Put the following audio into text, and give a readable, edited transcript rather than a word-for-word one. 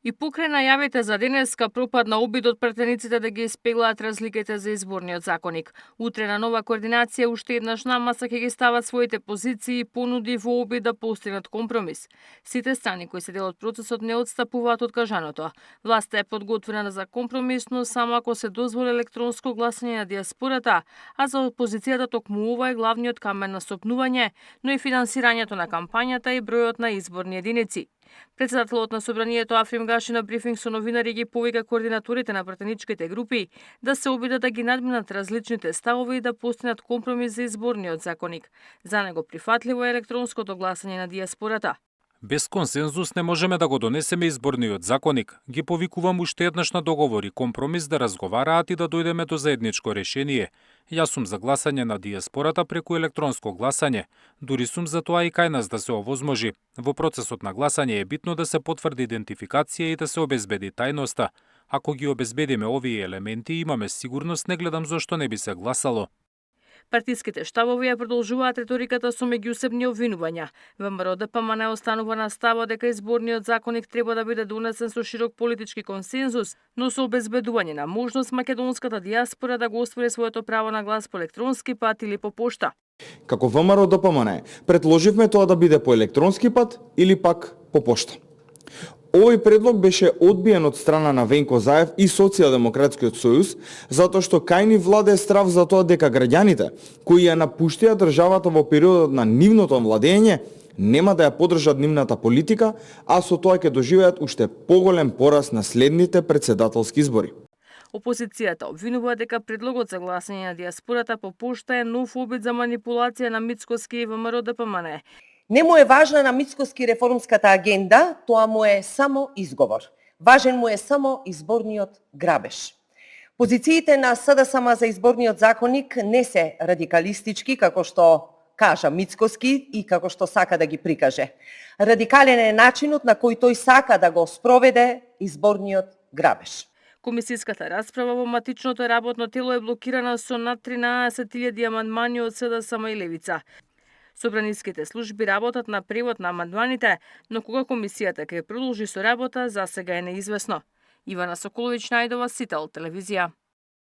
И покрај најавите за денеска пропадна обид од пратениците да ги испеглаат разликите за изборниот законник. Утре на нова координација уште еднаш на маса ќе ги стават своите позиции и понуди во обид да постигнат компромис. Сите страни кои се дел од процесот не отстапуваат од кажаното. Власта е подготвена за компромис, но само ако се дозволи електронско гласање на диаспората, а за опозицијата токму ова е главниот камен на стопнување, но и финансирањето на кампањата и бројот на изборни единици. Председателот на Собранието Африм Гаши на брифинг со новинари ги повика координаторите на пратеничките групи да се обидат да ги надминат различните ставови и да постигнат компромис за изборниот законник. За него прифатливо е електронското гласање на диаспората. Без консензус не можеме да го донесеме изборниот законник. Ги повикувам уште еднаш на договор и компромис да разговараат и да дојдеме до заедничко решение. Јас сум за гласање на диаспората преку електронско гласање. Дури сум за тоа и кај нас да се овозможи. Во процесот на гласање е битно да се потврди идентификација и да се обезбеди тајноста. Ако ги обезбедиме овие елементи, имаме сигурност, не гледам зошто не би се гласало. Партиските штабови ја продолжуваат реториката со меѓусебни обвинувања. ВМРО ДПМН останува на става дека изборниот законник треба да биде донесен со широк политички консензус, но со обезбедување на можност македонската диаспора да го оствари своето право на глас по електронски пат или по пошта. Како ВМРО ДПМН предложивме тоа да биде по електронски пат или пак по пошта. Овој предлог беше одбиен од страна на Венко Заев и Социјалдемократскиот сојуз, затоа што кај ни владее страв за тоа дека граѓаните кои ја напуштија државата во периодот на нивното владење нема да ја поддржат нивната политика, а со тоа ќе доживеат уште поголем пораз на следните председателски избори. Опозицијата обвинува дека предлогот за гласање на диаспората по пошта е нов обид за манипулација на Мицкоски и ВМРО ДПМН. Не му е важна на Мицкоски реформската агенда, тоа му е само изговор. Важен му е само изборниот грабеж. Позициите на СДСМ за изборниот законник не се радикалистички, како што кажа Мицкоски и како што сака да ги прикаже. Радикален е начинот на кој тој сака да го спроведе изборниот грабеж. Комисиската расправа во матичното работно тело е блокирана со над 13.000 амандмани од СДСМ и Левица. Собраниските служби работат на превод на амандманите, но кога комисијата ќе продолжи со работа, засега е неизвестно. Ивана Соколовиќ, Најдова, Сител телевизија.